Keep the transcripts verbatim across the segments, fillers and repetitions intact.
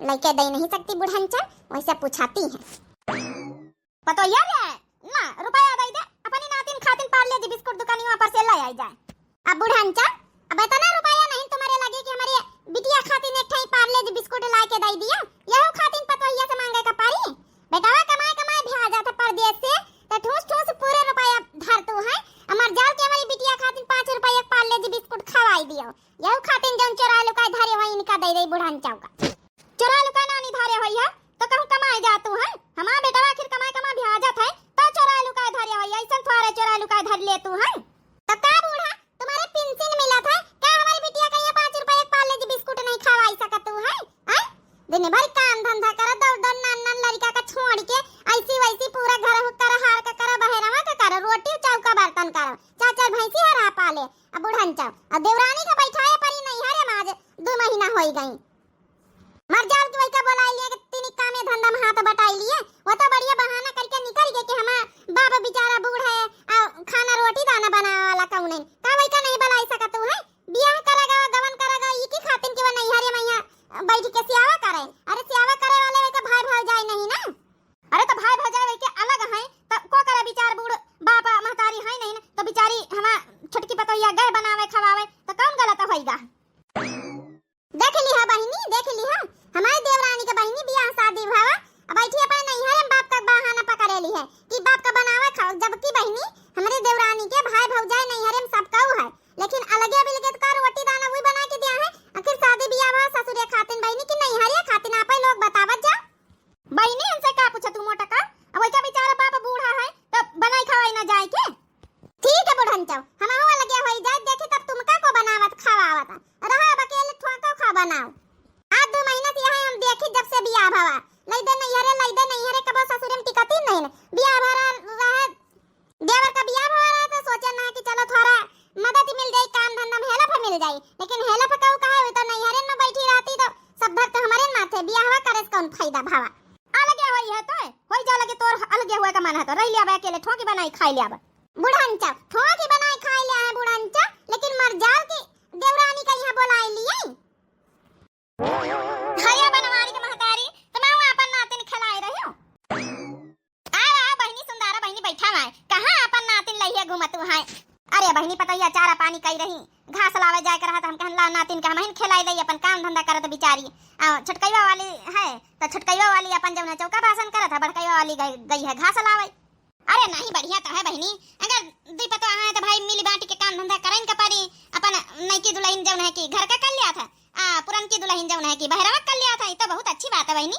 लइके दइ नहीं सकती बुढ़नचा, वइसे पुछाती है। पतोहिया रे, ना, रुपया दइ दे, अपनी नातिन खातिन पार्ले जी बिस्कुट दुकानिया पर से लइ आई जाए। अब बुढ़नचा, अब इतना रुपया नहीं तुम्हरे लगे कि हमरे बिटिया खातिन एक ठई पार्ले जी बिस्कुट लाइके दइ दिया, यहू खातिन पतोहिया से माँगे का परी? बेटवा कमाए कमाए भी आ जात है परदेस से, त ठूस ठूस पूरे रुपया धरतू है। अमर जाल के हमरी बिटिया खातिन पाँच रुपया एक पार्ले जी बिस्कुट खवाइ दियो, यहू खातिन जउन चोराइ लुकाइ धरे होई इनका दइ दइ बुढ़नचा का। चोराइ लुकाइ नाहीं धरे होई है, त कहूँ कमाए जातू है। हमार बेटवा आखिर कमाए कमाए भी आ जात है, त चोराइ लुकाइ धरे होई, अइसन थोड़े चोराइ लुकाइ धर लेतू है। त का बूढ़ा, तुम्हरे पेंशन मिलत है, का हमरी बिटिया का यहाँ पाँच रुपया एक पार्ले जी बिस्कुट नहीं खवाइ सकतू है? हैं? दिन भर काम धंधा करा, दौड़ दौड़ नान नान लड़िका का छोड़िके, अइसी वइसी पूरा घर हुक करा, हार का करा, बहेरवा का करा, रोटी चौका बर्तन करा, चार चार भैंसी हरा पाले, अब बुढ़नचा, अब देवरानी का बैठाए परी नैहरे मा आज दुइ महीना होइ गइ। मर जाल कि वइका बोलाइ लिए कि तिनी कामे धंधा मा हाथ बटाइ लिए। वो तो बढ़िया बहाना करिके निकरि गए कि हमार बाप बेचारा बूढ़ा है, आ खाना रोटी दाना बनावे वाला कउन है, का वइका नहीं बोलाइ सकतू है? बियाह करा गवा, गवन करा गवा, ई की खातिन कि वो नैहरे मा यहाँ बैठिके सियावा करे? अरे सियावा करे वाले वइका भाई भौजाई नहीं ना? अरे त भाई भौजाई वइके अलग हैं, त को करे बिचार बूढ़ बाप महतारी है नहीं ना, त बिचारी हमार छोटकी पतोहिया गए बनावे खवावे, त कउन गलत होइगा? देख लिहा बहिनी, देख लिहा, हमारे देवरानी के बहिनी बियाह शादी भवा, अब बैठी अपने नैहरे मा बाप का बहाना पकड़े ली है कि बाप का बनावे खाओ, जबकि बहिनी हमरे देवरानी के भाई भौजाई नैहरे मा सब कऊ है, लेकिन अलगे बिलगे तो का रोटी दाना वही बना के दिया है। आखिर शादी बियाह भवा ससुरे खातिन बहिनी कि नैहरे खातिन, आपे लोग बतावत जाओ। बहिनी, इनसे का पूछा तू मोटका? अब वइका बेचारा बाप बूढ़ा है, तब बनाई खवाई ना जाए के। ठीक है बुढ़नचौ, हमहू अलगे होई जाए, देखी तब तुमका को बनावत खवावत। रहा अब अकेले ठोको खा बनाओ। आज दुइ महीना से यहाँ हम देखी जब से बियाह भवा, लइदे नैहरे, लइदे नैहरे, कबो ससुरे मा टिकती नहीं न। बियाह भरा रहे, देवर का बियाह भवा रहा तो सोचे ना कि चलो थोड़ा मदद मिल जाई, काम धंधा मा help मिल जाई, लेकिन help कहू कहा हुई तो नैहरे मा बैठी रहती तो सब धर तो हमरे माथे, बियाहवा करे से कौन फायदा भवा। अलगे होई है तो होई जा लगे, तोर अलगे हुए का मन है तो रह लिया अकेले, ठोकी बनाई खाई लिया। बुढ़नचा, ठोकी बनाई खाई लिया है बुढ़नचा, लेकिन मर जाओ कि देवरानी का यहाँ बोलाई लिए। हया बनवारी के महतारी, तुम्हें अपन नातिन खिलाए रही हो। आवा, आवा बहिनी सुंदरा बहिनी, बैठा हुआ है। कहाँ अपन नातिन लइहे घूमत हुआ है? अरे बहिनी, पतोहिया चारा पानी कई रही, घास लावे जाए के रहा, तो हम कहन ला नातिन का हमहिन खिलाई दई, अपन काम धंधा करत बिचारी। आ, छोटकईवा वाली है, तो छोटकईवा वाली अपन जौन है चौका बासन करत है, बड़कईवा वाली गई, गई है घास लावे। अरे नहीं, बढ़िया तो है बहिनी, अगर दुई पतोह है तो भाई मिली बांटी के काम धंधा करइन के परी। अपन नईकी दुलहिन जौन है कि घर का कर लिया था, आ पुरनकी दुलहिन जौन है कि बहरवा कर लिया था, ये तो बहुत अच्छी बात है बहिनी।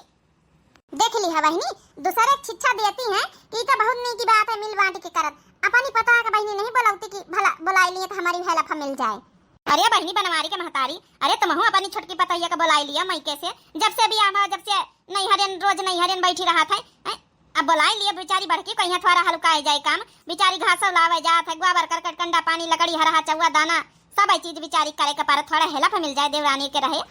देख ली है बहिनी, दूसरे के शिक्षा देती हैं कि ई तो बहुत नीकी बात है, मिल बांट के करत। अपनी पतोह के बहिनी नहीं बोलौती कि भला बोलाई लिए तो हमारी help मिल जाए। अरे बहिनी बनवारी के महतारी, अरे तुमहू अपनी छोटकी पतोहिया के बोलाई लिया मईके से, जब से बियाह भा, जब से नैहरियन, रोज नैहरियन बैठी रहत है, हैं? अब बोलाई लिया बेचारी बड़की को, यहाँ थोड़ा हल्का है जाए काम, बेचारी घासो लावे जात है, गोबर करकट कंडा पानी लकड़ी हरहा चौवा दाना सब है चीज बेचारी करे के पर थोड़ा help मिल जाए देवरानी के रहे।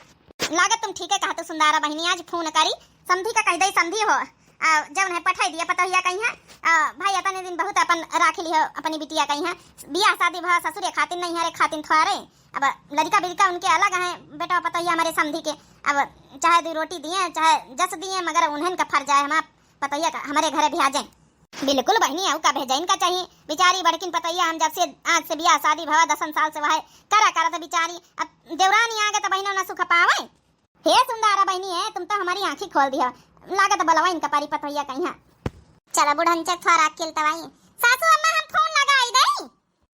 लागत तुम ठीके कहत हो सुंदरा बहिनी, आज फोन करी समधी का कह दे, समधी हो, आ, जौन है पठाई दिया पतोहिया कहीं है, आ, भाई अतने दिन बहुत अपन राख लियो अपनी बिटिया कहीं है, बियाह शादी भा ससुरे खातिन नैहरे खातिन थोड़े। अब लड़का बिड़का उनके अलग है, बेटा पतोहिया हमारे समधी के, अब चाहे दो रोटी दिए चाहे जस दिए, मगर उन्हन का फर्ज है हमार पतोहिया का हमारे घरे भेजे। बिल्कुल बहिनी, अउ का भेजइन का चाही? बिचारी बड़किन पतोहिया हम जब से आज से बियाह शादी भवा दसन साल से वह करा करत बिचारी, अब देवरानी आगे तो बहिनो ना सुख पावे। हे सुंदरा बहिनी है, तुम तो हमारी आँखी खोल दिया, लागत बलवाइन का परी पतोहिया कहीं। चला बुढ़नचा थोड़ा अक्किल तवाई। सासू अम्मा हम फोन लगाई दई।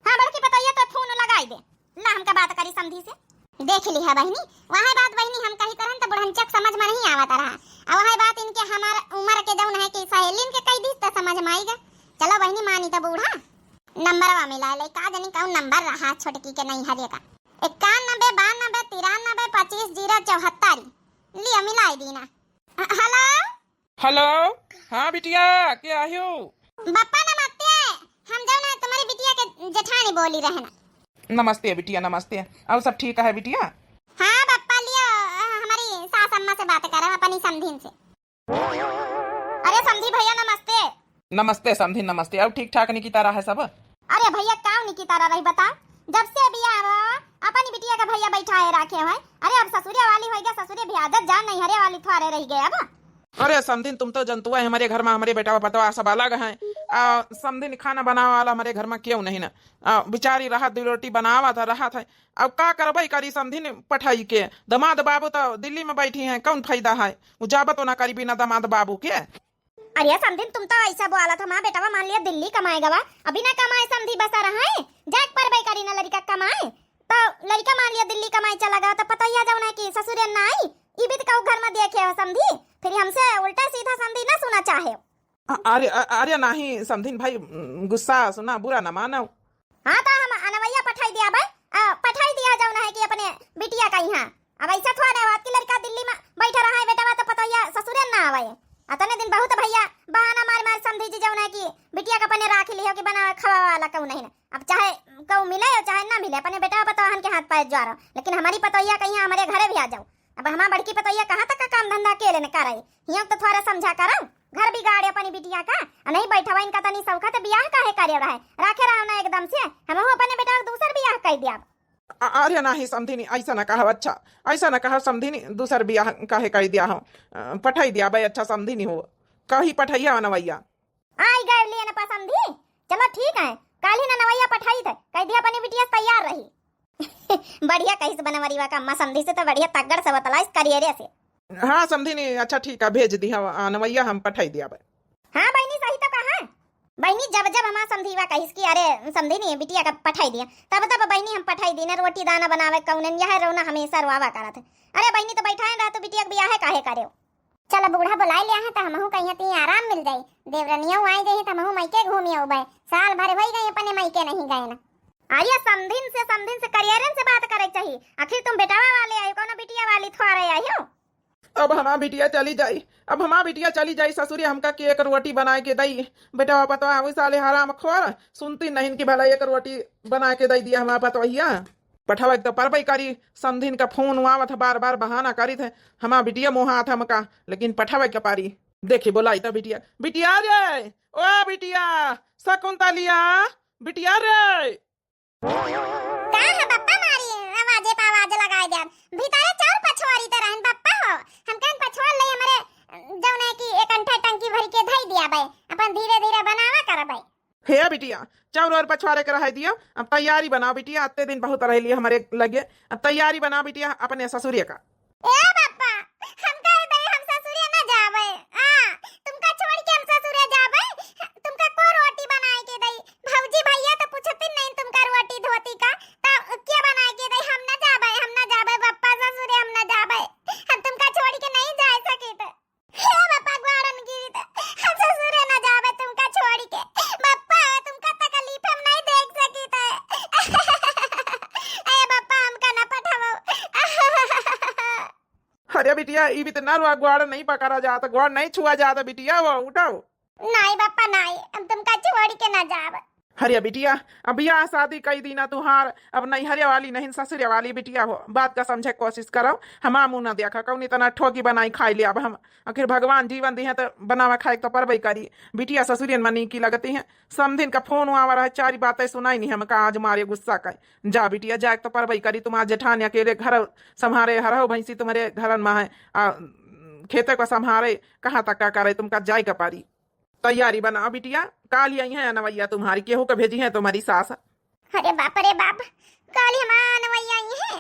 हाँ, बड़की पतोहिया तो फोन लगाई दे। ला हमका बात करी समधी से। देख ली है बहिनी, वह बात बहिनी हम कही तरहन तो बुढ़नचा के समझ में नहीं आवत रहा। अब वह बात इनके हमार उम्र के जौन है कि सहेलिन के कही दी तो समझ में आई गा। चलो बहिनी मानी तो बूढ़ा। नंबरवा मिला ले, का जानी कौन नंबर रहा छोटकी के नैहरे का। इक्यानबे बानबे तिरानबे पच्चीस जीरो चौहत्तर। लिया मिलाई दीना। ह-, हेलो? हेलो, हाँ बिटिया, के आयो? बप्पा नमस्ते, हम जौन है तुम्हारी बिटिया के जेठानी बोली रहना। नमस्ते बिटिया, नमस्ते। अउ सब ठीक है बिटिया? हाँ बप्पा, लियो, अ, हमारी सास अम्मा से बात करो, अपनी समधिन से। अरे समधी भैया नमस्ते। नमस्ते समधी नमस्ते, अउ ठीक ठाक निकी तारा है सब? अरे भैया, काव निकी तारा रही बता, जब से बियाह भवा, अपनी बिटिया का भैया बैठाए राखे हैं। अरे अब ससुरे वाली होइ गए, ससुरे भी आदत जान नहीं, हरे वाली थोड़े रह गए अब। अरे समधिन, तुम तो जनतुआ है, हमरे घर मा हमरे बेटवा पतवा सब अलग हैं। आ, समधिन, खाना बनावे वाला हमरे घर मा केहू नहीं ना। आ, बिचारी रहत, दुइ रोटी बनावत है, रहत है। अब का करबे करी समधिन, पठाई के? दमाद बाबू तो दिल्ली मा बैठी हैं, कौन फायदा है? उ जाबत तो ना करी बिना दमाद बाबू के। अरे समधिन, तुम तो ऐसा बोलत हो, हमार बेटवा मान लिया दिल्ली कमाए गवा, अभी ना कमाए समधी बसा रहा है, जाए के परबे करी ना लड़िका कमाए। तो लड़िका मान लिया दिल्ली कमाए चला गवा, तो पतोहिया जौन है कि ससुरे ना आई, ई भी तो कहू घर मा देखे हो समधी, फिर हमसे उल्टा सीधा समधी ना सुना चाहे। अ-, अरे, अ-, अरे नाही समधिन भाई, उम, गुस्सा सुना, बुरा ना मानो। हाँ, तो हम अनवैया पठाई दिया भाई, अ, पठाई दिया जौन है कि अपने बिटिया का यहाँ। अब ऐसा थोड़ा बात कि लड़िका दिल्ली मा बैठा रहा है, बेटवा तो पतोहिया ससुरे ना आवे। अतने दिन बहुत भैया बहाना मार मार समधी जी जौन है कि बिटिया का अपने राखी लियो कि बनावे खावा वाला कहू नहीं ना। अब चाहे कहू मिले और चाहे ना मिले, अपने बेटवा पतोहन के हाथ पैर ज्वारो, लेकिन हमारी पतोहिया कहीं हमारे घरे भी आ जाओ। अब हमार बड़की पतोहिया कहाँ तक का काम धंधा अकेले न करे? हियों तो थोड़ा समझा करो, घर बिगाड़े अपनी बिटिया का। आ नहीं बैठवा इनका तनी सौखा तो बियाह काहे करे रहे, राखे रहो ना एकदम से, हमहू अपने बेटवा के दूसर बियाह कर दिया। अ-, अरे नाही समधिनी, ऐसा ना कहो, अच्छा, ऐसा ना कहो समधिनी, दूसर बियाह काहे कर दिया हो? अ, पठाई दिया भाई, अच्छा समधिनी हो, कही पठैया अनवैया। आई गए लिए न पसंदी। चलो ठीक है, काल ही ना नवैया पठाई थे, कह दिया अपनी बिटिया तैयार रही। बढ़िया कहिस बनवरीवा का अम्मा, समधी से तो बढ़िया तगड़ से बतलाइस करियरे से। हाँ समधिनी, अच्छा ठीक है, भेज दी हम, अनवैया हम पठाई दिया बे। हाँ बहिनी, सही तो कहा बहिनी, जब जब हमार समधीवा कहिस कि अरे समधिनी बिटिया का पठाई दिया, तब तब बहिनी हम पठाई दी ना, रोटी दाना बनावे कौनन यह रोना हमेशा रोआवा करत है। अरे बहिनी तो बैठाए रह, तो बिटिया के बियाहे काहे करे? चलो बूढ़ा बुलाई लिया है तो हमहू कहीं ती आराम मिल जाई, देवरनिया आई जाई तो हमहू मइके घूमी अउबे, साल भर होई गई अपने मइके नहीं गए ना। अरे समधिन से, समधिन से करियरन से बात करे चाहिए, आखिर तुम बेटावा वाले आयो, कौनो बिटिया वाली थोड़े आयो। अब हमार बिटिया चली जाई, अब हमार बिटिया चली जाई ससुरी, हमका के एक रोटी बनाए के दई। बेटवा पतवा हुई साले हराम खोर, सुनती नहीं कि भला एक रोटी बनाए के दई दिया हमार पतवहिया। पठावे के तो परबई करी, समधिन का फोन आवत है, बार बार बहाना करीत है, हमार बिटिया मोहात है हमका, लेकिन पठावे के पारी। देखी बोलाई तो बिटिया, बिटिया रे, ओ बिटिया, शकुंतलिया, बिटिया रे। का है बप्पा मारी आवाजे पे आवाज लगाए दे? भीतरे चाउर पछवारी ते रहन बप्पा हो। हम कहन पछवार ले हमरे जौने की एक अंठा टंकी भर के धई दिया बे। अपन धीरे धीरे बनावा करबे। हे बिटिया, चाउर और पछवारे के रह दियो। अब तैयारी बनाओ बिटिया, अत्ते दिन बहुत रह लिए हमरे लगे। अब तैयारी बनाओ बिटिया अपने ससुरे का। ए बप्पा, हम कह दे हम ससुरे ना जाबे। आ, तुमका छोड़ के हम ससुरे जाबे? तुमका को रोटी बनाए के दई? भौजी भैया तो पूछतिन नहीं तुमका रोटी धोती का, त के बनाए के दई? हम ना जाबे, हम ना जाबे बप्पा ससुरे, हम ना जाबे। हम तुमका छोड़ के नहीं जाए सकित। हे बप्पा ग्वाड़न गिरी त हम ससुरे ना जाबे तुमका छोड़ के। बप्पा तुमका तकलीफ हम नहीं देख सकित। ए बप्पा हमका ना पठावो। अरे बिटिया, ई भी तो ना रुआ, ग्वाड़ नहीं पकड़ा जाता, ग्वाड़ नहीं छुआ जाता बिटिया, वो उठाओ। नहीं बप्पा नहीं, हम तुमका छोड़ के ना जाब। अरे बिटिया, अब बियाह शादी कई दीना तुहार, अब नैहरे वाली नहीं ससुरे वाली बिटिया हो, बात का समझे कोशिश करो। हमार मुँह ना देखा, कौन इतना ठोकी बनाई खाई ले अब हम, आखिर भगवान जीवन दी है तो बनावा खाए तो परबई करी। बिटिया ससुरियन मनी की लगती है, समधिन का फोन आवा रहा, चारी बातें सुनाई नहीं हमका आज मारे गुस्सा का। जा बिटिया, जाए तो परबई करी, तुम्हार जेठानी अकेले घर संभारे, हरहु भैंसी तुम्हारे घरन में है, आ, खेते को संभारे, कहाँ तक का करे, तुमका जाए का पारी। तैयारी बनाओ बिटिया, काल ही आई है अनवैया तुम्हारी, केहू का भेजी है तुम्हारी सास। अरे बाप रे बाप, काल ही हमार अनवैया आई है।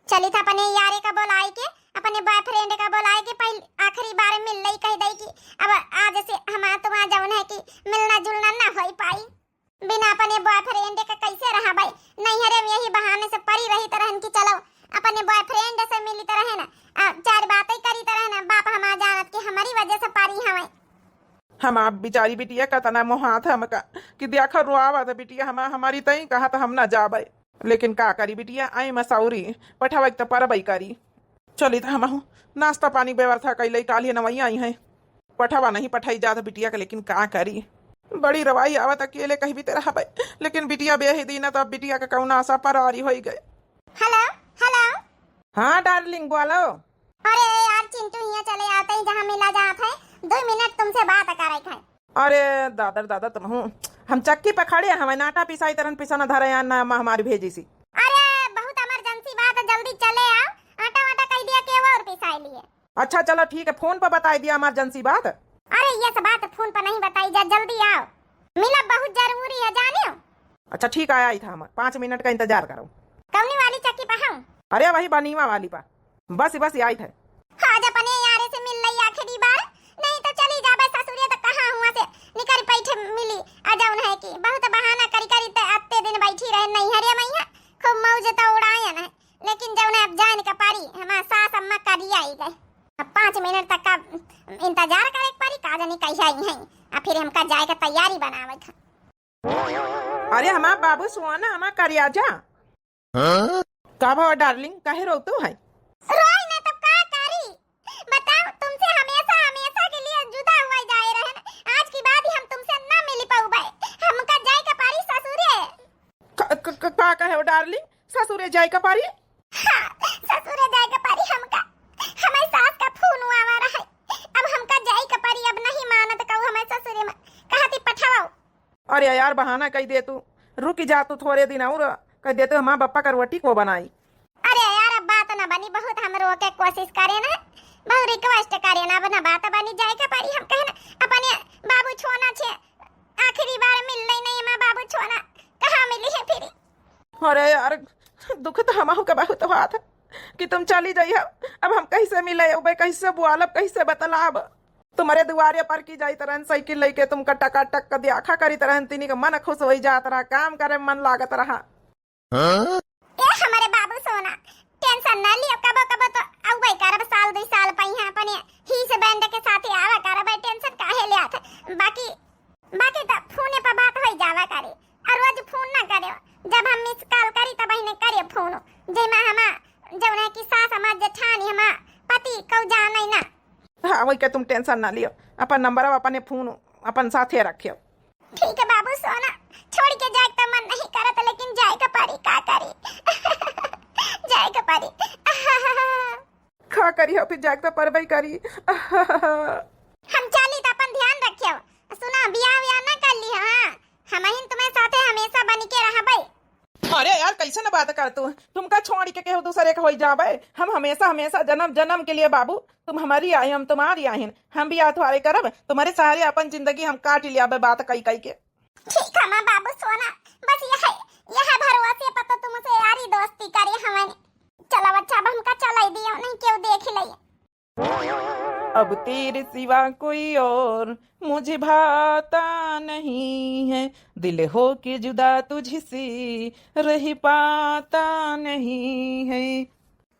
चली था अपने यारे का बोलाई के, अपने बॉयफ्रेंड का बोलाई के पहले आखिरी बार मिल लई, कह दई कि अब आज से हमार तुम्हार जौन है कि मिलना जुलना ना होई पाई। बिना अपने बॉयफ्रेंड के कैसे रहबै? नैहरे में यही बहाने से परी रही तरहन कि चलो अपने बॉयफ्रेंड से मिली तरहन, आ, चार बातें करी तरहन, बाप हमार जानत कि हमारी वजह से परी हवे। हम आप बिचारी बिटिया का तना मोहात हमका कि देखो रोआवत बिटिया हम, हमारी तई कहा तो हम ना जाबै, लेकिन का करी बिटिया, आई मसौरी पठावे तो परबई करी। चली त हमहू नाश्ता पानी व्यवस्था कैले, काल्हि नवैया आई हैं। पठवा नहीं पठाई जात बिटिया के, लेकिन का करी, बड़ी रवाई आवत, अकेले कहीं भी ते रहबे, लेकिन बिटिया बेहे दीना, तब बिटिया के कौन आशा परारी होई गए। हेलो, हेलो। हाँ डार्लिंग, बोलो। अरे यार चिंटू, हियाँ चले आते ही जहाँ मिला जात है, दो मिनट तुमसे बात करे के है। अरे दादा रे दादा, तुमहू, हम चक्की पे खड़े हमें, आटा पिसाई तरहन पिसाना धरे, या ना अम्मा हमारी भेजी सी। अरे बहुत इमरजेंसी बात है, जल्दी चले आओ, आटा वाटा अच्छा चलो ठीक है, फोन पर बताई दिया इमरजेंसी बात। अरे ये सब बात फोन पर नहीं बताई जा, जल्दी आओ, मिलब बहुत जरूरी है जानियो। अच्छा ठीक है, आई था हम, पाँच मिनट का इंतजार करो। कौनी वाली चक्की पर हूँ? अरे वही बनीवा वाली पर, बस बस आई था। आज अपने यारे से मिल लई आखिरी बार, नहीं तो चली जाबे ससुरे तो कहाँ हुआ से निकल पैठे मिली। आ जौन है कि बहुत बहाना करी करी ते अत्ते दिन बैठी रहे नैहरे मइहाँ, खूब मौज तो उड़ायन है, लेकिन जौन अब जान के पारी हमार सास अम्मा करिया आई गए। अब पाँच मिनट तक का इंतजार करे के पड़ी, का जानी कहिया आई हैं, आ फिर हमका जाए के तैयारी बनावे के। अरे हमार बाबू सोना, हमार करिया जा। हाँ? का भवा डार्लिंग, काहे रोतू है? रोई ना तो का करी, बताओ, तुमसे हमेशा हमेशा के लिए जुदा हुआ जाए रहे ना, आज के बाद ही हम तुमसे ना मिल पाऊबे, हमका जाए के पारी ससुरे। का, का, का, का कहे हो डार्लिंग, ससुरे जाए के पारी? हाँ, ससुरे जाए के पारी हमका, हमारे सास का फोन आवा रहा है, अब हमका जाए के पारी, अब नहीं मानत कहू हमारे ससुरे में, कहा थी पठाओ। अरे यार, बहाना कई दे तू, रुक जा तू थोड़े दिन और, कह दे तू हमार बप्पा का रोटी को बनाई। अरे यार, अब बात ना बनी, बहुत हम रोके कोशिश करे ना, बहुत रिक्वेस्ट करे ना, अब ना बात बनी, जाए के पड़ी। हम कहे ना, अपने बाबू छोना छे, आखिरी बार मिल नहीं, नहीं हमार बाबू छोना, कहाँ मिली है फिर? अरे यार, दुख तो हमहू के बहुत होत है कि तुम चली जइहो, अब हम कैसे मिले, उबे कैसे बुआलब, कैसे बतलाब? तुम्हरे दुआरे पर की जाइत रहन साइकिल लेके, तुमका टकाटक का देखा करित रहन, तिनी का मन खुश होई जात रहा, काम करे मन लागत रहा। हाँ? ए हमरे बाबू सोना, टेंशन ना लियो, कबो कबो तो अउबे करब, साल दुई साल पइहाँ अपने ही से बैंड के साथ आवा करब, टेंशन काहे लेत? बाकी, बाकी तो फोने पर बात होई जावा करे, और रोज फोन ना करे, जब हम मिस कॉल करी तब इन्हें करे फोन, जेमा हमा जौन है कि सास हमार जेठानी हमार पति कऊ जाने ना। हाँ, वही के तुम टेंशन ना लियो, अपन नंबर अपने फोन अपन साथे रखियो। ठीक है बाबू सोना, छोड़ के जाए तो मन नहीं करत, लेकिन जाए के पड़ी, का करी? जाए के पड़ी। का करी हो, फिर जाए तो परबे करी। हम चली तो अपन ध्यान रखियो। सुना, बियाह वियाह ना कर ली, हाँ, हम ही तुम्हें साथे हमेशा बन के रहबे। अरे यार, कैसे न बात कर तू? तुमका छोड़ के केहू दूसरे के होई जाबे? हम हमेशा, हमेशा, जन्म, जन्म के लिए बाबू, तुम हमारी आई, हम तुम्हारी आहिन। हम भी अथवारे करब, तुम्हारे सहारे अपन जिंदगी हम काट लियाबे, बात कई कई के। ठीक है माँ बाबू सोना, बस यह, यह भरोसे पर तो तुमसे यारी दोस्ती करे हमने। चलो अच्छा, अब हमका चलाई दियो, नहीं केहू देख ले। अब तेरे सिवा कोई और मुझे भाता नहीं है, दिल हो के जुदा तुझसे रह पाता नहीं है।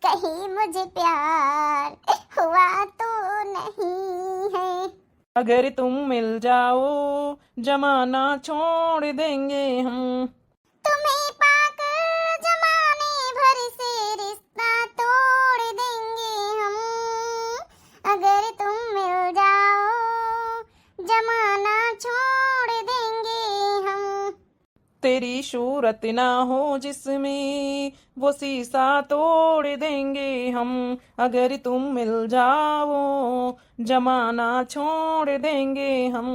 कहीं मुझे प्यार हुआ तो नहीं है। अगर तुम मिल जाओ, जमाना छोड़ देंगे हम। तुम्हें पाकर जमाने भर से रिश्ता तोड़ देंगे हम। अगर तुम मिल जाओ, जमाना छोड़ देंगे हम। तेरी सूरत ना हो जिसमें, वो शीशा तोड़ देंगे हम। अगर तुम मिल जाओ, जमाना छोड़ देंगे हम।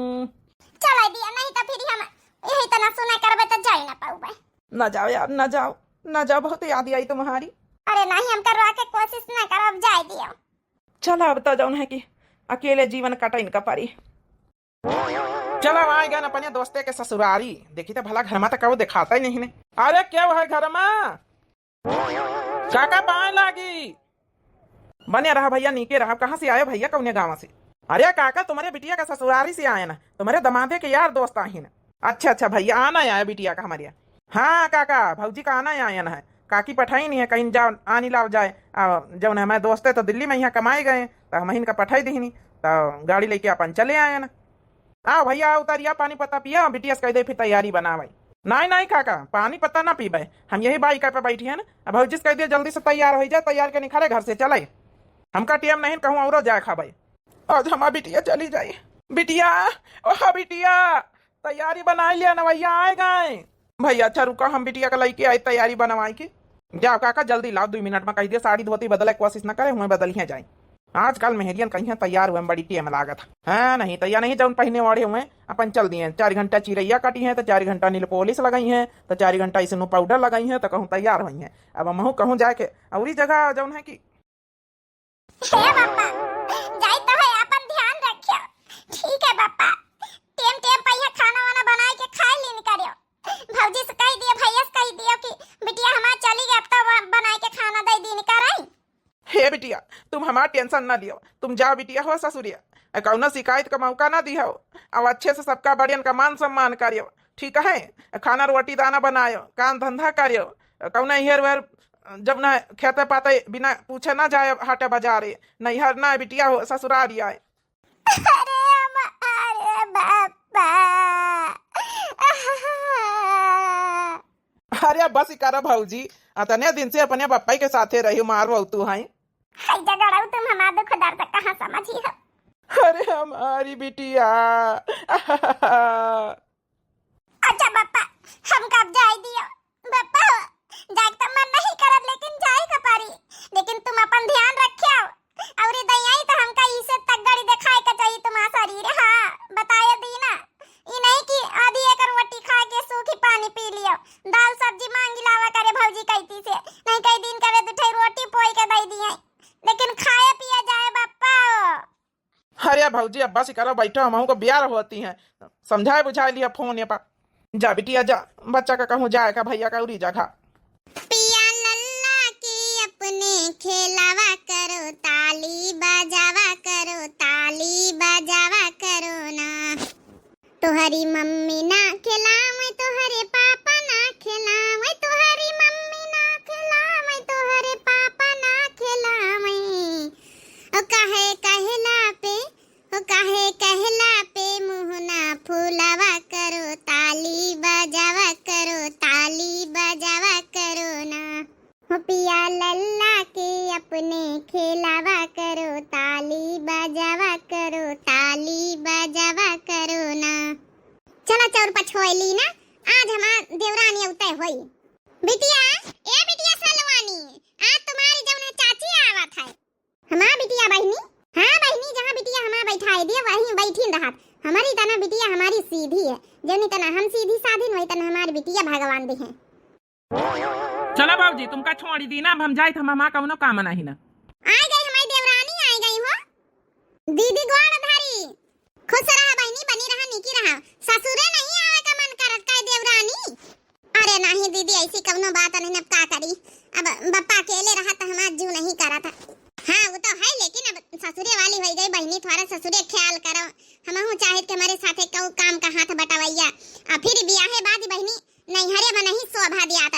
चला दिया, नहीं तो फिर हम यही तना सुना करबे तो जाई ना पाऊबे। ना जाओ यार, ना जाओ, ना जाओ, बहुत याद आई तुम्हारी। अरे नहीं, हम करवा के कोशिश ना करब, जाए दियो। चला, अब तो जौन है कि अकेले जीवन कटा इनका परी। चला, आ गए अपने दोस्ते के ससुरारी। देखी तो भला घर में तो कबो दिखाता ही नहीं ने। अरे क्या है घर में? काका पाए लागी। बने रहा भैया, नीके रहा। कहाँ से आए भैया, कौने गाँव से? अरे काका, तुम्हारे बिटिया का ससुरारी से आए ना, तुम्हारे दमादे के यार दोस्त आहिन। अच्छा अच्छा भैया, आना आया बिटिया का हमारे यहाँ। हाँ काका, भौजी का आना आयन है, काकी पठाई नहीं है, कहीं जाओ आनी लाव जाए। आ, जौन हमारे दोस्त है तो दिल्ली में यहाँ कमाए गए, तो हम इनका पठाई दीनी, तो गाड़ी लेके अपन चले आयन। आओ भैया, आओ, उतारिया, पानी पत्ता पिया, बिटिया से कह दे फिर तैयारी बनावे। नहीं, नहीं काका, पानी पत्ता ना पीबे, हम यही बाइक पे बैठी है ना। अब भौजी से कह दिया जल्दी से तैयार हो जाए, तैयार के निकले घर से चले। हमका टेम नहीं कहूँ औरो जाए खाबे। आज हमार बिटिया चली जाए। बिटिया, ओ बिटिया, तैयारी बनाई लिया, नवैया आए गए। भैया अच्छा रुका, हम बिटिया का लइके आए तैयारी बनवाई की। जाओ काका, जल्दी लाओ, दुई मिनट में कह दिया, साड़ी धोती बदले के कोशिश न करे, हुए बदलिया जाए। आजकल मेहरियन कहीं तैयार हुए में बड़ी टेम लागत है। हाँ, नहीं तैयार नहीं, जौन पहने ओढ़े हुए अपन चल दिए। चार घंटा चिरैया कटी है, तो चार घंटा नील पॉलिश लगाई है, तो चार घंटा इसनो पाउडर लगाई है, तो कहूँ तैयार हुई है। अब महू कहूँ जाके औरी जगह जौन है कि हे बापा, जाई तो है, आपन ध्यान रखियो। ठीक है बापा, टेम टेम पे यहाँ खाना वाना बनाए के खाए लीन करियो। भौजी से कह दियो, भैया से कह दियो कि बिटिया हमार चली गई, अब तो ब-, बनाए के खाना दे दीन करे। हे बिटिया, तुम हमार tension ना लियो, तुम जाओ बिटिया हो ससुरिया, आ कौनो शिकायत का मौका ना दिहो, अब अच्छे से सबका बड़ियन का मान सम्मान करियो, ठीक है? खाना रोटी दाना बनायो, काम धंधा करियो, कौनो हेर वेर जब ना खेते पाते बिना पूछे ना जाए हाटे बाजारे, नैहर ना बिटिया हो ससुरारी आए। अरे हम-, अरे बापा। अरे बस करा भौजी, अतने दिन से अपने बप्पा के साथे रही मार बहु तू हैं। हाय जगड़ऊ, तुम हमार दुख दर्द कहाँ समझी हो? अरे हमारी बिटिया। अच्छा बप्पा, हमका अब जाए दियो। बप्पा हो, जाए तो मन नहीं करत, लेकिन जाए का पड़ी। लेकिन तुम अपन ध्यान रखियो। और ई दइयाई तो हमका इसे तगड़ी देखाए का चाहिए तुम्हारा शरीर। हाँ, बताए दीना। ई नहीं कि आधी एक रोटी खा के सूखी पानी पी लियो, दाल सब्जी मांगी लावा करे भौजी कहती से, नहीं कई दिन करे दुठई रोटी पोई के दे दिए, लेकिन खाए पिए जाए बप्पा हो। अरे भौजी, अब बस करो, बैठो, हमहू को बियार होती हैं, समझाए बुझाए लिया फोन ये पर। जा बिटिया जा, बच्चा का कहूँ जाए का भैया का उरी जगह। पिया लल्ला के अपने खेलावा करो, ताली बजावा करो, ताली बजावा करो ना। तोहरी मम्मी ना खिलावे, तोहरे पापा ना खिलावे, तोहरी मम्मी ना खिलावे, तोहरे पापा ना खिलावे। ओ काहे कहला पे, ओ काहे कहला पे मुँह ना फुलावा करो, ताली बजावा करो, ताली बजावा करो ना। हो पिया लल्ला के अपने खेलावा करो, ताली बजावा करो, ताली बजावा करो ना। चला चौर पछोइली ना, आज हमार देवरानी अउते होई। बिटिया, ए बिटिया सलवानी, आज तुम्हारी जौन है चाची आवत है। हमार बिटिया बहिनी? हाँ बहिनी, जहाँ बिटिया हमार बैठाए दिए, वहीं बैठिन रहत। हमारी तना बिटिया हमारी सीधी है, जौनी तना हम सीधी साधिन, वही तना हमारी बिटिया भगवान दी है। चला बाबूजी, तुमका छोड़ी दी ना, अब हम जाइत, हम हमार कौनो काम नहीं ना। आ गई हमारी देवरानी, आ गई हो। दीदी गोड़ धरी। खुश रहा बहिनी, बनी रहा, निकी रहा। ससुरे नहीं आवे का मन करत का देवरानी? अरे नहीं दीदी, ऐसी कौनो बात नहीं, अब का करी, अब बप्पा अकेले रहा तो हमार जू नहीं करत। हाँ वो तो है, लेकिन अब ससुरे वाली होई गई बहिनी, थोड़ा ससुरे ख्याल करो। हमहू चाहित कि हमारे साथे कऊ काम का हाथ बटावैया। आ फिर बियाहे बाद बहिनी नैहरे में नहीं शोभा दियात।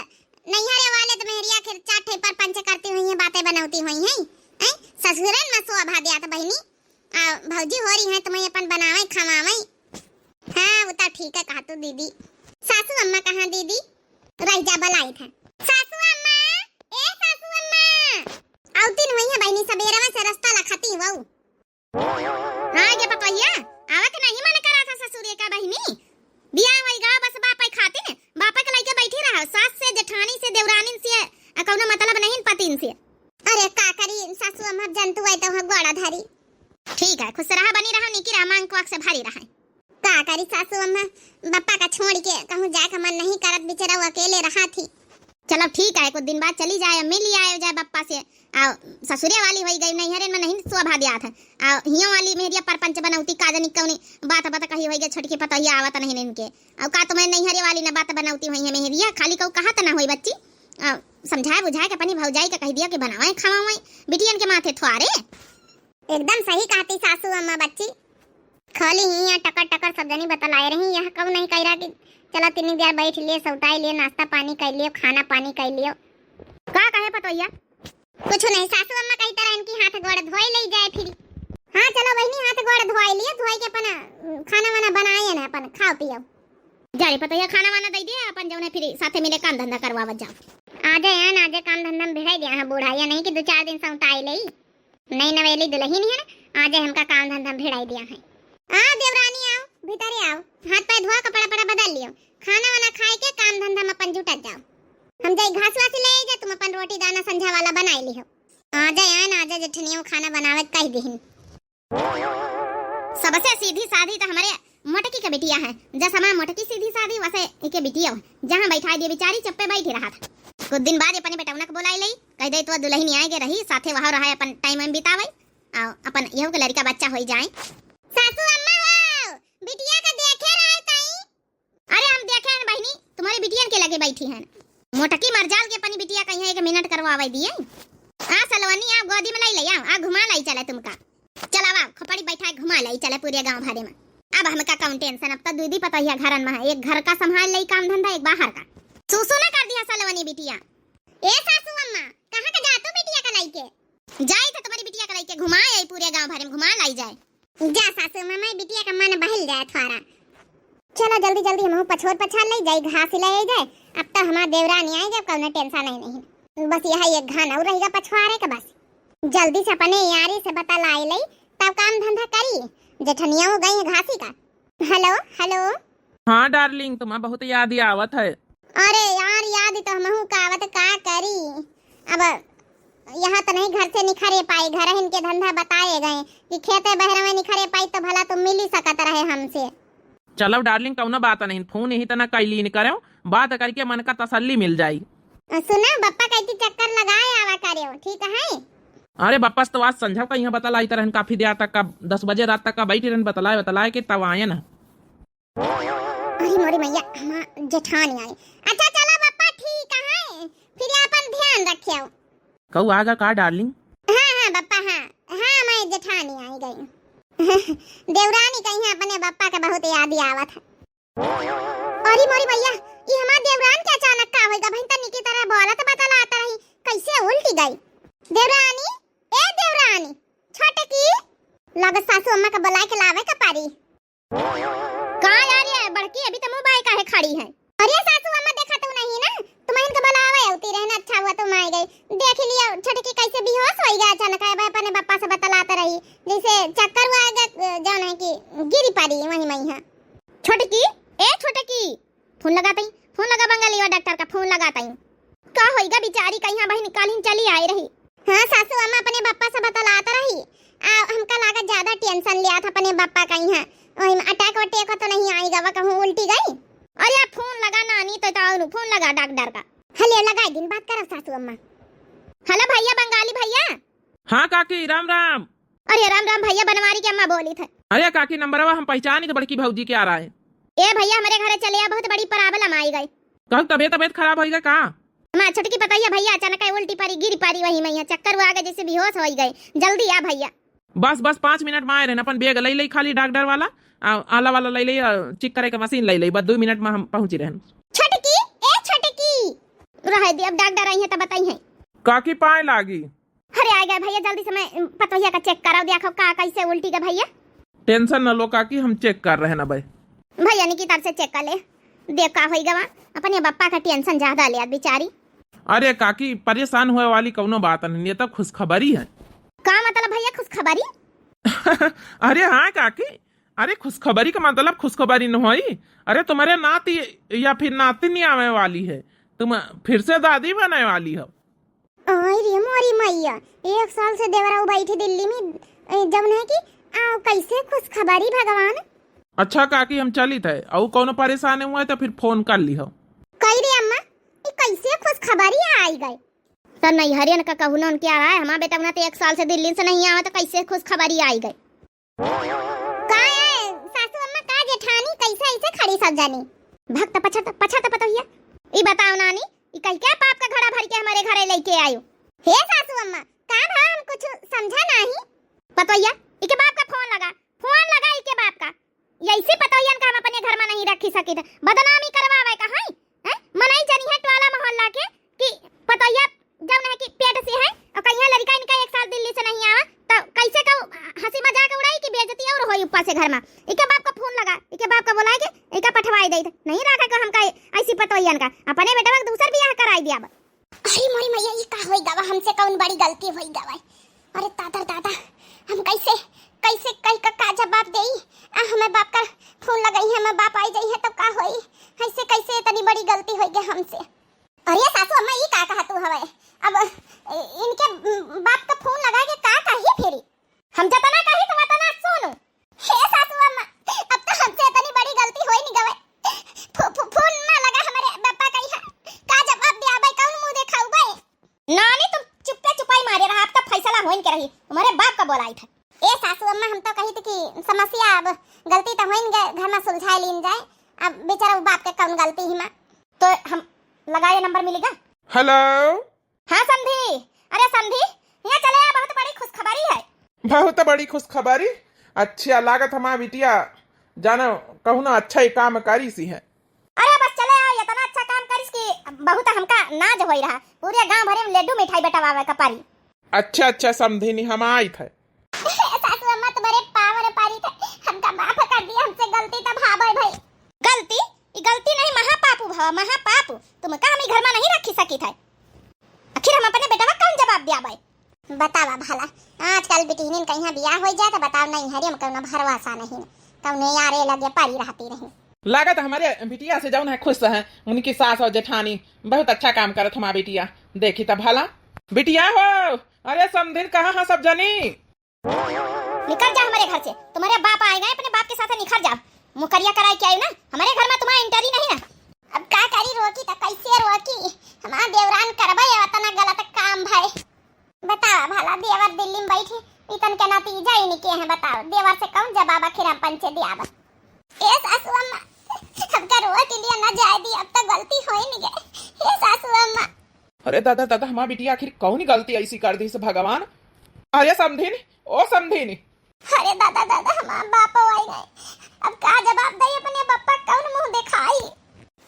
नैहरे वाले तो मेहरिया के चार ठे परपंच करती हुई हैं, बातें बनौती हुई हैं, हैं? ससुरन में शोभा दियात बहिनी। आ भौजी हो रही हैं तुम्हें अपन बनावे खवावे। हाँ वो तो ठीक है कहा तू दीदी। सासू अम्मा कहाँ दीदी? रह जा बलाई था। सासू अम्मा, ए सासू अम्मा। औतिन हुई है बहिनी, सबेरवा से रास्ता लखती हुआ। हाँ गे पतोहिया, आवे के नहीं मन करा था ससुरे का बहिनी। बियाह होई गा बस बापे खातिर, बापे के लइके बैठी रहा, सास से, जेठानी से, देवरानिन से, आ कौनो मतलब नहीं पतिन से। अरे का करी सासू अम्मा, जंतु आई तो गोड़ा धरी। ठीक है, खुश रहा, बनी रहा, निकी रहा, मांग क्वाक से भरी रहा। का करी सासू अम्मा, बप्पा का छोड़ के कहूँ जाए का मन नहीं करत, बेचारा वो अकेले रहा थी। चलो ठीक है, कुछ दिन बाद चली जाए, मिल आए जाए बप्पा से। आ ससुरे वाली होई गई, नैहरे में नहीं शोभा दियात है। आ हियों वाली मेहरिया परपंच बनौती, का जानी कौनी बात बात कही होई गई, छोटकी पतोहिया आवत नहीं इनके। आ का तुम्हें नैहरे वाली ना बात बनौती हुई है मेहरिया, खाली कऊ कहा तो ना होई बच्ची। आ समझाए बुझाए के अपनी भौजाई के कह दिया कि बनावे खवावे, बिटियन के माथे थ्वारे। एकदम सही कहती सासू अम्मा बच्ची। खाली हियाँ टकर टकर सब जनी बतलाए रही, यहाँ कब नहीं कह रहा कि चलो तीन देर बैठ लिए, सौताई लिए, नाश्ता पानी कर लियो, खाना पानी कर लियो। का कहे पतोहिया? कुछ नहीं, सासू अम्मा कही तरह इनकी हाथ गोड़ धोए ले जाए फिर। हाँ चलो बहिनी, हाथ गोड़ धोए लियो, धोए के अपना, अम, खाना वाना बनाए ना, अपन खाओ पियो। जा रे पतोहिया, खाना वाना दे दिया, अपन जौन है फिर साथे मिले काम धंधा करवावत जाओ। आजे आन, आजे काम धंधा में भिड़ाई दिया है बूढ़ा, या नहीं कि दो चार दिन सौताई ले। नई नवेली दुलहिन है ना, आजे हमका काम धंधा में भिड़ाई दिया है। आ देवरानी आओ, भीतरे आओ, हाथ पैर धोआ, कपड़ा पड़ा बदल लियो, खाना वाना खाए के काम धंधा में अपन जुटत जाओ। हम जाई घास वास ले आई जा, तुम अपन रोटी दाना संझा वाला बनाए लिहो। आजे आन, आजे जेठनियों खाना बनावे कह दिहिन। सबसे सीधी साधी तो हमारे मोटकी के बिटिया है, जस हमार मोटकी सीधी साधी वसे इके बिटिया है। जहाँ बैठा दिए बेचारी चुप्पे बैठी रहा था। कुछ दिन बाद अपने बेटौना के बोलाई लई, कह दे तो दुलहिन आए के रही, साथे वहाँ रहा अपन टाइम वाइम बितावे। आओ, अपन यहू के लड़का बच्चा होई जाए। सासू अम्मा हो, बिटिया का देखे रहे तई। अरे हम देखे हैं बहिनी, तुम्हारी बिटियन के लगे बैठी हैं। मोटकी मरजाल के अपनी बिटिया कहीं एक मिनट करवावे दिए। आ सलवनी, आ गोदी में लाई ले, आ, आ घुमा लाई चले तुमका। चला वा, खोपड़ी बैठा घुमा लाई चले पूरे गांव भरे में। अब हमका कौन टेंशन, अब तो दीदी पता ही है घरन में है, एक घर का संभाल ले काम धंधा, एक बाहर का। सुसु ना कर दिया सलवनी बिटिया। ए सासू अम्मा, कहाँ का जातू बिटिया का लइके? जाई तो तुम्हारी बिटिया का लइके घुमा आई, पूरे गांव भरे में घुमा लाई जाए। जा सासू अम्मा, मैं बिटिया का मन बहल जाए थोड़ा। चलो जल्दी जल्दी हमहू पछोर पछार ले जाई, घास ले आई जाए। अब तो हमार देवरानी आई जाए, कौनो टेंशन नहीं, नहीं। बस यह एक घान और रहेगा पछवारे का बस। जल्दी से अपने यारी से बता लाई लई, तब काम धंधा करी। जेठनिया हो गई है घासी का। हेलो, हेलो। हाँ डार्लिंग, तुम्हें बहुत याद ही आवत है। अरे यार, याद तो हमहू का आवत, का करी। अब यहाँ तो नहीं घर से निखरे पाई, घर इनके धंधा बताए गए कि खेते बहरवे निखरे पाई तो भला तुम मिल ही सकत रहे हमसे। चलो डार्लिंग, कौनो बात नहीं, फोन यही तना कैली न करो, बात करके मन का तसल्ली मिल जाई। सुना, बप्पा कहती चक्कर लगाए आवा करो, ठीक है? अरे बप्पा से तो आज संझा का यहाँ बतलाइत रहन, काफी देर तक का, दस बजे रात तक का बैठी रहन, बतलाए बतलाए के तब आयन। अरे मोरी मैया, हमार जेठानी आई। अच्छा चला बप्पा, ठीक है, फिर अपन ध्यान रखियो। कहू आगा का डार्लिंग? हाँ हाँ बप्पा, हाँ हाँ, मैं जेठानी आई गई। देवरानी कहीं अपने बप्पा के बहुत याद ही आवत है। अरे मोरी मैया, ई हमार देवरान के अचानक का होइगा? बहिन तनी की तरह बोलत बतलात रही, कैसे उल्टी गई? देवरानी, ए देवरानी, छोटकी, लागत सासू अम्मा के बुलाए के लावे के पारी। का यार ये बड़की अभी तो मुंह बाय काहे खड़ी है? अरे सासू अम्मा देखा तू नहीं ना, तुम्हें इनके बुलावे होती रहना, अच्छा हुआ तुम आ गई। देख लियो छोटकी कैसे बेहोश होइगा अचानक, अब अपने बप्पा से बतलात रही, जैसे चक्कर हुआ आगे, जौन है कि गिरी पड़ी वहीं मई है। छोटकी, ए छोटकी, फोन लगातई, फोन लगा बंगाली वा डॉक्टर का, फोन लगातई। का होइगा बिचारी, कहिया बहिन कालिन चली आई रही। हाँ सासू अम्मा अपने बप्पा से बतलात रही, आ हमका लागत ज्यादा टेंशन लिया था अपने बप्पा कहिया, वही में अटैक वटैक तो नहीं आइगा, वा कहूँ उल्टी गई। अरे आप फोन लगा नानी, तो, तो फोन लगा डॉक्टर का। हले लगाई दिन बात करब सासू अम्मा। हेलो भैया, बंगाली भैया। हाँ काकी, राम राम। अरे राम राम भैया, बनवारी के अम्मा बोली थे। अरे काकी, नंबरवा हम पहचानी थे, बड़की भौजी के आ रहा है। ए भैया, हमरे घरे चले आ, बहुत बड़ी problem आई गई। कहू तबियत, तबियत खराब होइगा का? हमार छोटकी पतोहिया भैया अचानक उल्टी पड़ी, गिरी पड़ी, वही में यहाँ चक्कर हुआ गए, जैसे बेहोश होई गए। जल्दी आ भैया। बस बस, पाँच मिनट में आए रहन, अपन बैग लई लई खाली डॉक्टर वाला, आ, आला वाला लई लई, आ, check करे के मशीन लई लई, बस दो मिनट में हम पहुँची रहन। छोटकी, ए छोटकी, रहे दे, अब डॉक्टर आई है तब बताई है। काकी पाए लागी। अरे आ गए भैया, जल्दी से मैं, उम, पतोहिया का check कराओ, देखो का कैसे उल्टी का भैया। Tension न लो काकी, हम check कर रहे हैं ना भाई। भैया ने की तरफ से check कर ले, देख का होई गवा। अपने बप्पा का tension ज्यादा ले बिचारी। अरे काकी, परेशान होए वाली कौनो बात नहीं, ये तो खुशखबरी है। का मतलब भैया खुशखबरी? अरे हाँ काकी, अरे खुशखबरी का मतलब खुशखबरी न होई। अरे तुम्हारे नाती या फिर नातिन आवे वाली है, तुम फिर से दादी बने वाली हो। आई रे मोरी मैया, एक साल से देवराऊ बैठी दिल्ली में, ए, जौन है कि, आ, कैसे खुशखबरी भगवान। अच्छा काकी, हम चलित है, अउ कौनो परेशानी हुआ है तो फिर फोन कर लिहो। कई रे अम्मा, ई कैसे खुशखबरी आई गए? तो नैहरियन का कहू न उनके आ रहा है, हमार बेटा उन्हें तो एक साल से दिल्ली से नहीं आवा तो कैसे खुशखबरी आई गए? का है सासू अम्मा, का जेठानी, कैसे ऐसे खड़ी सब जानी? भक्त पछत, पछत पतोहिया। ई बताओ नानी, ई कह के पाप का घड़ा भर के हमारे घरे लेके आयो? हे सासू अम्मा, का भा हम कुछ समझा नहीं? पतोहिया, इके बाप का फोन लगा, फोन लगा इके बाप का। ऐसी पतोहियन का हम अपने घर में नहीं रखी सकित। बदनामी करवावे का है? हैं? मनई जनी है टोला मोहल्ला के कि पतोहिया जौन है कि पेट से है, और कहिया लड़का इनका एक साल दिल्ली से नहीं आवा, तो कैसे कहू हंसी मजाक उड़ाई कि बेइज्जती और होई ऊपर से घर में। इके बाप का फोन लगा, इके बाप का बोलाई के इका पठवाई दे, नहीं रखा को हमका ऐसी पतोहियन का, अपने बेटवा के दूसर बियाह कराई दिया। अरे मोरी मैया, ई का होई गवा, हमसे कौन बड़ी गलती होई गवा? अरे दादा रे दादा, हम कैसे, कैसे कह का, का जवाब देई? आ हमें बाप का फोन लगाई है, हमें बाप आई जाई है तब का होई? ऐसे कैसे इतनी बड़ी गलती होई गई हमसे? अरे सासू अम्मा, ई का कहा तू हवे? अब, ए, इनके, उम, बाप का फोन लगा के का कही फिरी? हम जतना कही तो वतना सुनू। हे सासू अम्मा, अब तो हमसे इतनी बड़ी गलती होई नहीं गवे। फो-, फो-, फोन ना लगा हमारे बापा कही है। का जवाब दे आबे, कौन मुंह देखाऊ बे? नानी, तुम चुप्पे चुपाई मारे रहा, आपका फैसला होइन के रही, तुम्हरे बाप का बोलाइत है। ए सासू अम्मा, हम तो कहित कि समस्या अब गलती तो होइन गए, घर मा सुलझाए लीन जाए। अब बेचारा उ बाप के कौन गलती ही मा। तो हम लगाए नंबर मिलेगा। हेलो। हाँ समधी, अरे समधी, यहाँ चले आ, बहुत बड़ी खुशखबरी है। बहुत बड़ी खुशखबरी? अच्छा, लागत हमार बिटिया जानो कहूँ ना अच्छा ही काम करी सी है। अरे बस चले आ, इतना अच्छा काम करिस कि बहुत हमका नाज होई रहा, पूरे गांव भरे में लड्डू मिठाई बंटवावे का पारी। अच्छा अच्छा समधिनी, हम आइत है। सासू अम्मा तुम्हरे पाँव रे पारी थे, हमका माफ कर दिया, हमसे गलती तो भा भई। गलती? ई गलती नहीं, महापाप भवा, महापाप। तुमका हम ई घर मा नहीं रखी सकित है। आखिर हम अपने बेटवा कौन जवाब दियाबे? बतावा भला, आजकल बिटिहनिन कहिया बियाह होई जाए तो बताओ, नैहरे मा कौनो भरवासा नहीं, कौने यारे लगे परी रहती रही। लागत हमारे बिटिया से जौन है खुश है, उनकी सास और जेठानी बहुत अच्छा काम करत हमार बिटिया। देखी तब भला। बिटिया हो, अरे समधिन कहाँ है सब जनी? निकल जा हमारे घर से, तुम्हारे बाप आए गए, अपने बाप के साथ निकल जाओ। मुकरिया कराई के आई ना, हमारे घर मा तुम्हारा entry नहीं ना। अब का करी, रोकी तो कैसे रोकी, हमार देवरान करबे अतना गलत काम भाई। बतावा भला, देवर दिल्ली मा बैठे, इतन के नतीजा ही निके हैं। बताओ, देवर से कौन जवाब आखिर हम पंचे दियाबा? ए सासू अम्मा, हमका रोए के लिए ना जाए दी, अब तो गलती होई नहीं गए। ए सासू अम्मा। अरे दादा दादा, हमार बिटिया आखिर कौन गलती ऐसी कर दी से भगवान? अरे समधिन, ओ समधिन। अरे दादा दादा, हमार बापो आई गए, अब का जवाब दे अपने बापा, कौन मुंह दिखाई?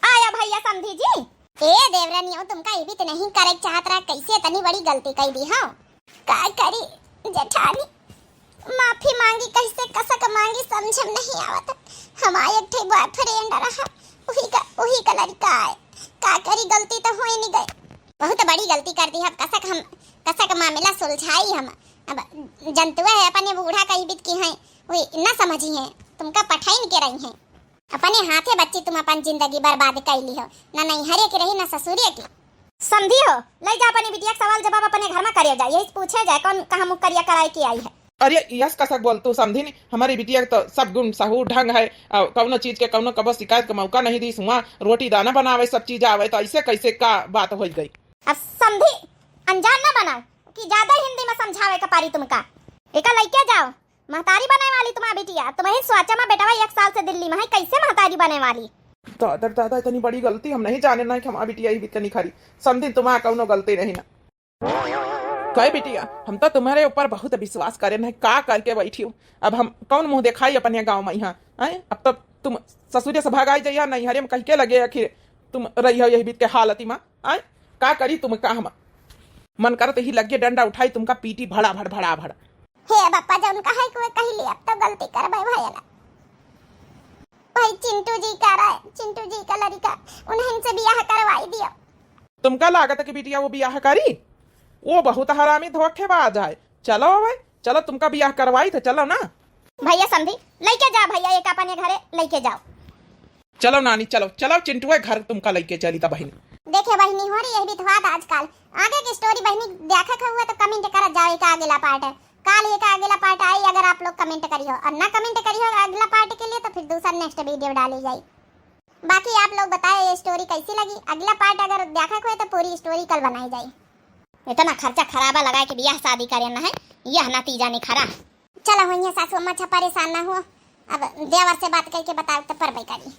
आया भैया समधी जी। ए देवरनियो, तुमका ई भी तो नहीं करे चाहत रहा, कैसे इतनी बड़ी गलती कर दी हो? का करी जेठानी, माफी मांगी, कैसे कसक मांगी, समझ में नहीं आवत। हमार एक ठे boyfriend रहा, उही का, उही का लड़का है। का करी, गलती तो होई नहीं गई। बहुत बड़ी गलती कर दी हम, कसक हम, कसक मामला सुलझाई हम। अब जनतुआ है, अपने बूढ़ा कही बीत की हैं, वही ना समझी हैं, तुमका पठाइन के रही हैं। अपने हाथे बच्ची तुम अपन जिंदगी बर्बाद कैली हो, ना नैहरे के रही ना ससुरे के। समधी हो, ले जा अपनी बिटिया के सवाल जवाब अपने घर में करे जा, यही पूछे जाए कौन कहाँ मुकरिया कराए के आई है। अरे यस कसक बोल तू समधी नी, हमारी बिटिया के तो सब गुण सहूर ढंग है, और कौनो चीज के कौनो कबो शिकायत का मौका नहीं दी, सुआ रोटी दाना बनावे सब चीज आवे, तो ऐसे कैसे का बात हो गई? अब समधी अनजान ना बनाओ कि ज्यादा हिंदी में समझावे के पारी तुमका। एका लइके जाओ, महतारी बने वाली तुम्हार बिटिया, तुम्हें स्वाचा में बेटवा एक साल से दिल्ली में है, कैसे महतारी बने वाली? दादा दादा, इतनी बड़ी गलती हम नहीं जाने ना कि हमार बिटिया ही इतनी खरी। समधी तुम्हार कौनो गलती नहीं ना। कहे बिटिया, हम तो तुम्हारे ऊपर बहुत विश्वास करे नहीं, का करके बैठी हो? अब हम कौन मुंह दिखाई अपने गाँव में यहाँ, हैं? अब तो तुम ससुरे से भगाई जाइया, नैहरे में कह के लगे आखिर तुम रही हो यही बीत के हालत में, आय? का करी तुम का हम? मन करत ही लगे डंडा उठाई तुमका पीटी भड़ा भड़ भड़ा भड़। हे बापा, जौन कहे के कही ले, अब तो गलती करबे भयला। भाई चिंटू जी का रहे, चिंटू जी का लड़का, उन्हें से बियाह करवाई दियो। तुमका लागत है कि बिटिया वो बियाह करी? वो बहुत हरामी धोखेबाज है। चलो भाई, चलो तुमका बियाह करवाई तो चलो ना। भैया समधी, लइके जा भैया, एक अपने घरे लइके जाओ। चलो नानी, चलो, चलो चिंटुए घर तुमका लइके चली त बहिनी। देखे बहिनी हो रही यही बिथवाद आजकल। आगे की story बहिनी देखा के हुआ तो comment करत जाओ, एक अगला part है। काल एक अगला part आई, अगर आप लोग comment करियो और ना comment करियो अगला part के लिए तो फिर दूसरा next video डाली जाई। बाकी आप लोग बताए ये story कैसी लगी, अगला part अगर देखा के हुए तो पूरी story कल बनाई जाई। इतना खर्चा खराबा लगाए के बियाह शादी करे ना है, यह नतीजा निखरा। चलो हुई है सासू अम्मा, अच्छा परेशान ना हुआ, अब देवर से बात करके बताओ तो परबे करी।